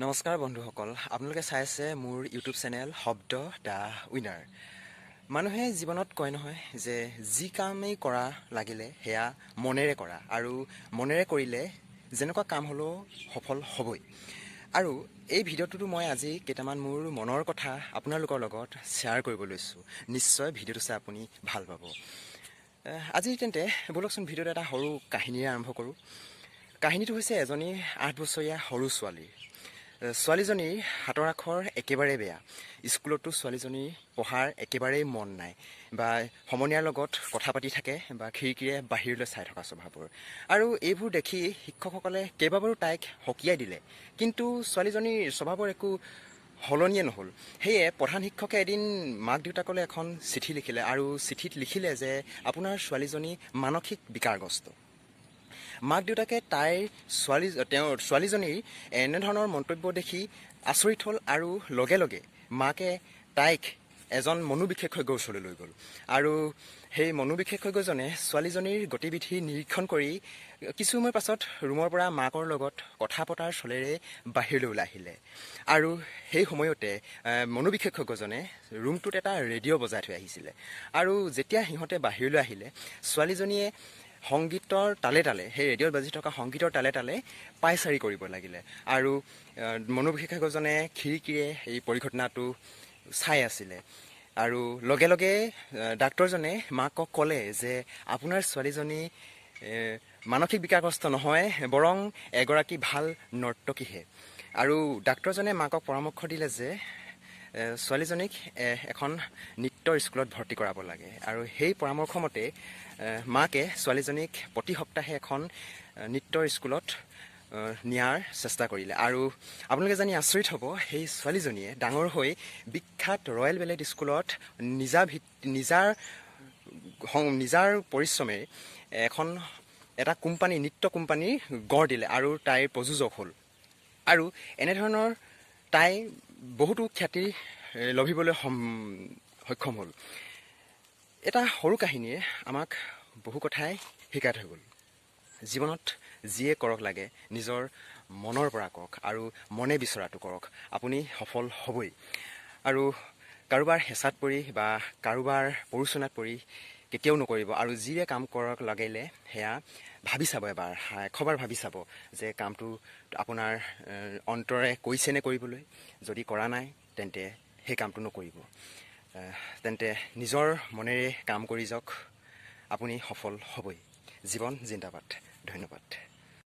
নমস্কাৰ বন্ধুসকল, আপোনালোকে চাই আছে মোৰ ইউটিউব চেনেল শব্দ the winner. মানুহে জীৱনত কয় নহয় যে যি কামেই কৰা লাগিলে সেয়া মনেৰে কৰা আৰু মনেৰে কৰিলে যেনেকুৱা কাম হ'লেও সফল হ'বই। আৰু এই ভিডিঅ'টোতো মই আজি কেইটামান মোৰ মনৰ কথা আপোনালোকৰ লগত শ্বেয়াৰ কৰিব লৈছোঁ। নিশ্চয় ভিডিঅ'টো চাই আপুনি ভাল পাব। আজি তেন্তে ব'লকচোন, ভিডিঅ'টো এটা সৰু কাহিনীৰে আৰম্ভ কৰোঁ। কাহিনীটো হৈছে এজনী 8 বছৰীয়া সৰু ছোৱালীৰ। ছোৱালীজনীৰ হাতৰ আখৰ একেবাৰে বেয়া। স্কুলতো ছোৱালীজনীৰ পঢ়াৰ একেবাৰেই মন নাই বা সমনীয়াৰ লগত কথা পাতি থাকে বা খিৰিকীৰে বাহিৰলৈ চাই থকা স্বভাৱৰ। আৰু এইবোৰ দেখি শিক্ষকসকলে কেইবাবাৰো তাইক সকীয়াই দিলে, কিন্তু ছোৱালীজনীৰ স্বভাৱৰ একো সলনিয়ে নহ'ল। সেয়ে প্ৰধান শিক্ষকে এদিন মাক দেউতাকলৈ এখন চিঠি লিখিলে আৰু চিঠিত লিখিলে যে আপোনাৰ ছোৱালীজনী মানসিক বিকাৰগ্ৰস্ত। মাক দেউতাকে তাইৰ ছোৱালী তেওঁৰ ছোৱালীজনীৰ এনেধৰণৰ মন্তব্য দেখি আচৰিত হ'ল আৰু লগে লগে মাকে তাইক এজন মনোবিশেষজ্ঞৰ ওচৰলৈ লৈ গ'ল। আৰু সেই মনোবিশেষজ্ঞজনে ছোৱালীজনীৰ গতিবিধি নিৰীক্ষণ কৰি কিছু সময়ৰ পাছত ৰুমৰ পৰা মাকৰ লগত কথা পতাৰ চলেৰে বাহিৰলৈ ওলাই আহিলে। আৰু সেই সময়তে মনোবিশেষজ্ঞজনে ৰুমটোত এটা ৰেডিঅ' বজাই থৈ আহিছিলে। আৰু যেতিয়া সিহঁতে বাহিৰলৈ আহিলে, ছোৱালীজনীয়ে সংগীতৰ তালে তালে, সেই ৰেডিঅ'ত বাজি থকা সংগীতৰ তালে তালে পায়চাৰি কৰিব লাগিলে। আৰু মনোবিশেষজ্ঞজনে খিৰিকীৰে এই পৰিঘটনাটো চাই আছিলে। আৰু লগে লগে ডাক্তৰজনে মাকক ক'লে যে আপোনাৰ ছোৱালীজনী মানসিক বিকাৰগ্ৰস্ত নহয়, বৰং এগৰাকী ভাল নৰ্তকীহে। আৰু ডাক্তৰজনে মাকক পৰামৰ্শ দিলে যে ছোৱালীজনীক এখন নৃত্যৰ স্কুলত ভৰ্তি কৰাব লাগে। আৰু সেই পৰামৰ্শ মতে মাকে ছোৱালীজনীক প্ৰতি সপ্তাহে এখন নৃত্যৰ স্কুলত নিয়াৰ চেষ্টা কৰিলে। আৰু আপোনালোকে জানি আচৰিত হ'ব, সেই ছোৱালীজনীয়ে ডাঙৰ হৈ বিখ্যাত ৰয়েল বেলেট স্কুলত নিজা ভিত নিজাৰ নিজাৰ পৰিশ্ৰমেৰে এটা কোম্পানী, নৃত্য কোম্পানী গঢ় দিলে আৰু তাইৰ প্ৰযোজক হ'ল। আৰু এনেধৰণৰ তাই বহুতো খ্যাতি লভিবলৈ সক্ষম হ'ল। এটা সৰু কাহিনীয়ে আমাক বহু কথাই শিকাই থৈ গ'ল। জীৱনত যিয়ে কৰক লাগে, নিজৰ মনৰ পৰা কৰক আৰু মনে বিচৰাটো কৰক, আপুনি সফল হ'বই। আৰু কাৰোবাৰ হেঁচাত পৰি বা কাৰোবাৰ প্ৰৰোচনাত পৰি কেতিয়াও নকৰিব। আৰু যিয়ে কাম কৰক লাগিলে সেয়া ভাবি চাব, এবাৰ 100বাৰ ভাবি চাব যে কামটো আপোনাৰ অন্তৰে কৈছেনে কৰিবলৈ। যদি কৰা নাই, তেন্তে সেই কামটো নকৰিব। তেন্তে নিজৰ মনেৰে কাম কৰি যাওক, আপুনি সফল হ'বই। জীৱন জিন্দাবাদ। ধন্যবাদ।